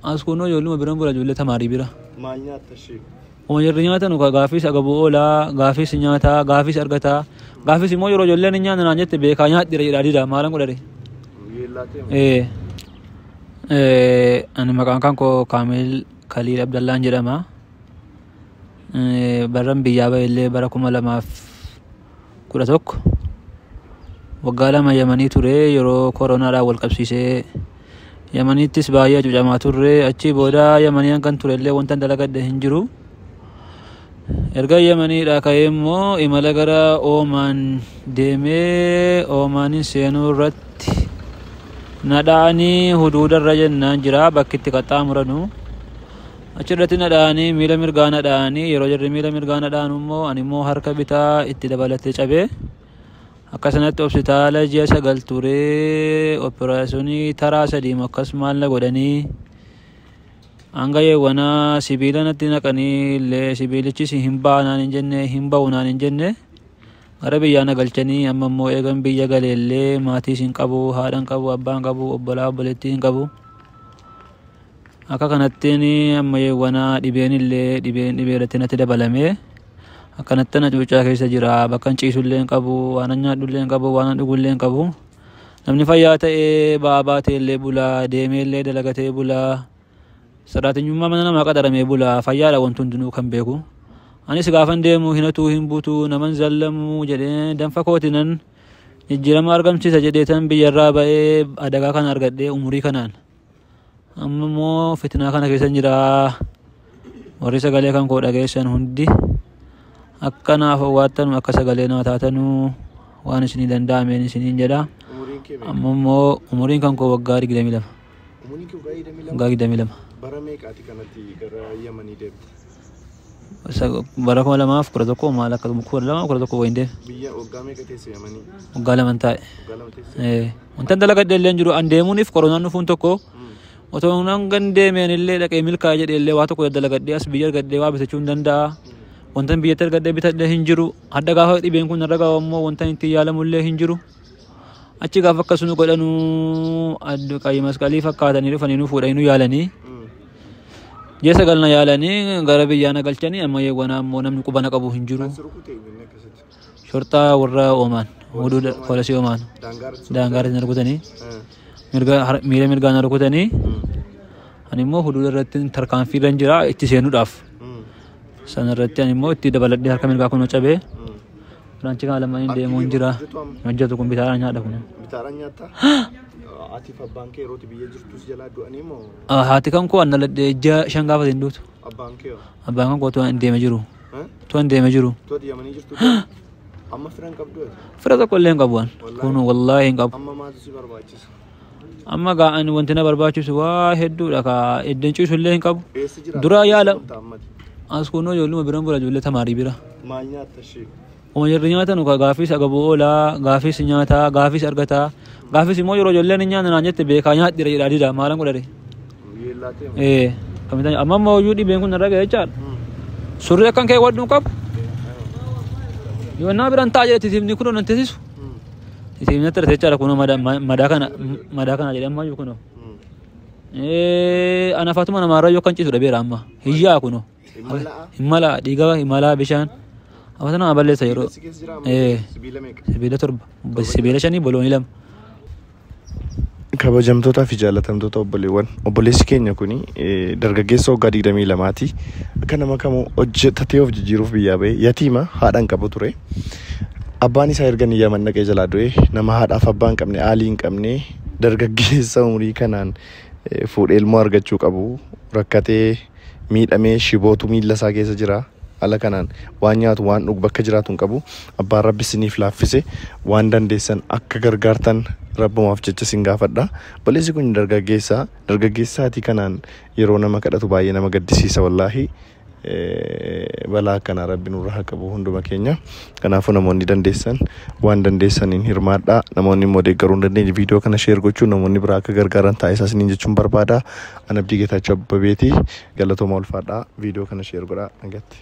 As kunoo ijoolluma biran bula, ijoollee tamaarii bira. Maal nyaatta ishee? Uma jirri nyaatan gaafis agabuu oolaa, gaafis nyaataa, gaafis argataa, gaafis immoo yeroo ijoolleen hin nyaanne naan jette beekaa nyaadhira jedhaa dida maalan godhare. Yeellaa ta'e. Ee, ani maqaan kan koo Kaamil Kaliil Abdallaan jedhama. Barran biyyaa ba'ellee bara 2011, waggaa 2 Yamanii ture. Yeroo koronaadhaan wal qabsiisee Yamaniittis baay'ee hacuucamaa turre. Achii booda Yamanii hangan turellee wanta dalagadhe hin jiru. Erga Yamaniidhaa ka'ee immoo imala gara Oomaan deemee Oomaanin seenuu irratti na dha'anii huduudarra jennaan jira bakki itti qaxxaamuranu. Achirratti na dha'anii, miila mirgaa na dha'anii. Yeroo jarri miila mirgaa na dha'an immoo ani immoo harka bitaa itti dabalatee cabee akka sanatti hospitaala ji'a 9 turee, operaasyoonii taraa 3 akkas maal na godhanii, hanga yeewwanaa sibiila natti naqanii illee sibiilichis hin ba'a naan hin jenne, hin ba'u naan hin jenne, gara biyyaa na galchanii. Amma immoo eegan biyya galeellee maatiis hin qabu, haadha hin qabu, abbaa hin qabu, obbolaa obboleettii hin qabu. Akka kanattiin amma yeewwanaa dhibeen illee dhibeen dhibee irratti natti dabalamee akkanatti na cuucaa keessa jira. Bakka hin ciisullee hin qabu, waan nyaadhullee hin qabu, waan dhugullee hin qabu. Namni fayyaa ta'ee ba'aa baatee illee bulaa, deemee illee dalagatee bulaa, saraaxinyummaa mana namaa qaxaramee bulaa, fayyaadha wanti hundinuu kan beeku. Anis gaafan deemu hinatuu hin butu, naman zallamu jedhee danfa kootinan jijjiirama argamsiisa jedhee tan biyyarraa ba'ee adagaa kana argadhee umurii kanaan. Amma immoo fitinaa kana keessa jira. Warri sagalee kan koo dhageessan hundi akka naaf owwaattanu, akka sagalee naa taatanuu waan isinii danda'ameen isiniin jedha. Umuriin kee meeqa? Amma immoo umuriin kan koo waggaa 22. Umuriin kee waggaa 22? Waggaa 22. Bara meeqaati kanatti gara Yamanii deemte? Bara 2011 maal akka 2011 wayin deeme. Biyya waggaa meeqa teesse Yamanii? Waggaa 2 taa'e. Waggaa 2 teesse? Wanta dalagadhe illee hin jiru. An deemuuniif koronaan dhufuun tokko, otoo hangan deemeen illee dhaqee milkaa'e jedhee illee waa tokko dalagadhee as biyya argadhee waa bitachuu hin danda'a. Wanta biyyatti argadhee bitadhee hin jiru. Hadda gaafa dhibeen kun narra gahu immoo wanta ittiin yaalamu illee hin jiru. Achi gaafa akkasuma godhanuu addu qayyi masqalii fakkaatanii dhufanii nu fuudhanii nu yaalanii. Ji'a 9 na yaalanii gara biyyaa na galchanii. Amma yeewwanaa immoo namni quba na qabu hin jiru. Kan si rukute eenyu akkasitti? Shorxaa warra Oomaan. Huduuda poolisii Oomaan. Daangaa irratti? Daangaa irratti na rukutanii. Mirga miila mirgaa na rukutanii. Ani immoo huduuda irratti tarkaanfii irra jira itti seenuudhaaf. Sana irratti ani immoo itti dabaladhee harka mirgaa kun cabee. Firaanchi kana lamaniin deemuu hin jira. Hojjetu kun bitaadhaan nyaadha kun. Bitaadhaan nyaattaa? Atiif abbaan kee yeroo biyya jirtus jalaa du'anii moo? Haati kan koo an dhaladhee ji'a 5 gaafa hin duutu. Abbaan kee hoo? Abbaan kan koo tuan deeme jiru. Tuan deeme jiru. Tuati Yamanii jirtu? Amma fira hin qabdu ati? Fira tokko illee hin qabu an. Kun wallaahi hin qabu. Amma maaltu si barbaachisa? Amma gaa'an wanti na barbaachisu waa hedduudha ka iddoon ciisu illee hin qabu. Eessa jiraata? Dura yaala. Ammati. As kunoo ijoolluma biran bula, ijoollee tamaarii bira. Maal nyaatta ishee? Uma jirri nyaatan gaafis agabuu oolaa, gaafis nyaataa, gaafis argataa, gaafis immoo yeroo ijoolleen hin nyaanne naan jette beekaa nyaadhira jedhaa dida maalan godhare. Yeellaa ta'e. Ee, kamitan amma immoo iyyuu dhibeen kun narra ga'e jechaadha. Surrii akkan kee wadhu hin qabu. Yoo naa biran ta'a jedhe titiifni kun nan tisisu. Titiifni natti irra jechaadha kunoo madaa kana, madaa kana jedhee ammayyuu kunoo. Ee, ana faatuma namaarra yoo kan ciisu dhabeera amma. Hiyyaa kunoo. Hin malaa? Hin malaa, dhiiga hin malaa, bishaan. Afata nama balleessa yeroo. Si keessa jira? Ee. Sibiila meeqa? Sibiila 7. Sibiila 5 boloonii 2. Kabajamtootaa fi jaalatamtoota obboleewwan, obboleessi keenya kuni dargaggeessa waggaa 22ti. Akka nama kamuu hojjetatee of jijjiiruuf biyyaa ba'e, yatiima, haadha hin qabu ture. Abbaan isaa erga inni Yaman dhaqee jalaa du'e, nama haadhaaf abbaa hin qabne, aalii hin qabne, dargaggeessa umurii kanaan fuudhee ilmoo argachuu qabu, rakkatee miidhamee shibootu miilla isaa keessa jira. Haala kanaan waan nyaatu, waan dhugu, bakka jiraatu hin qabu. Abbaan Rabbi isiniif laaffise waan dandeessan akka gargaartan Rabbumaaf jecha isin gaafadha. Obboleessi kun dargaggeessa. Dargaggeessaatii kanaan yeroo nama kadhatu baay'ee nama gaddisiisa wallaahi. Balaa akkanaa Rabbi nurra haa qabu hunduma keenya. Kanaafuu namoonni dandeessan waan dandeessaniin hirmaadhaa. Namoonni immoo deeggaruu hin dandeenye viidiyoo kana share gochuun namoonni biraa akka gargaaran taasisaa isiniin jechuun barbaada. Ani Abdii Geetaachoo Abbabeeti. Galatooma, ulfaadhaa. Viidiyoo kana share godhaa. Nagatti.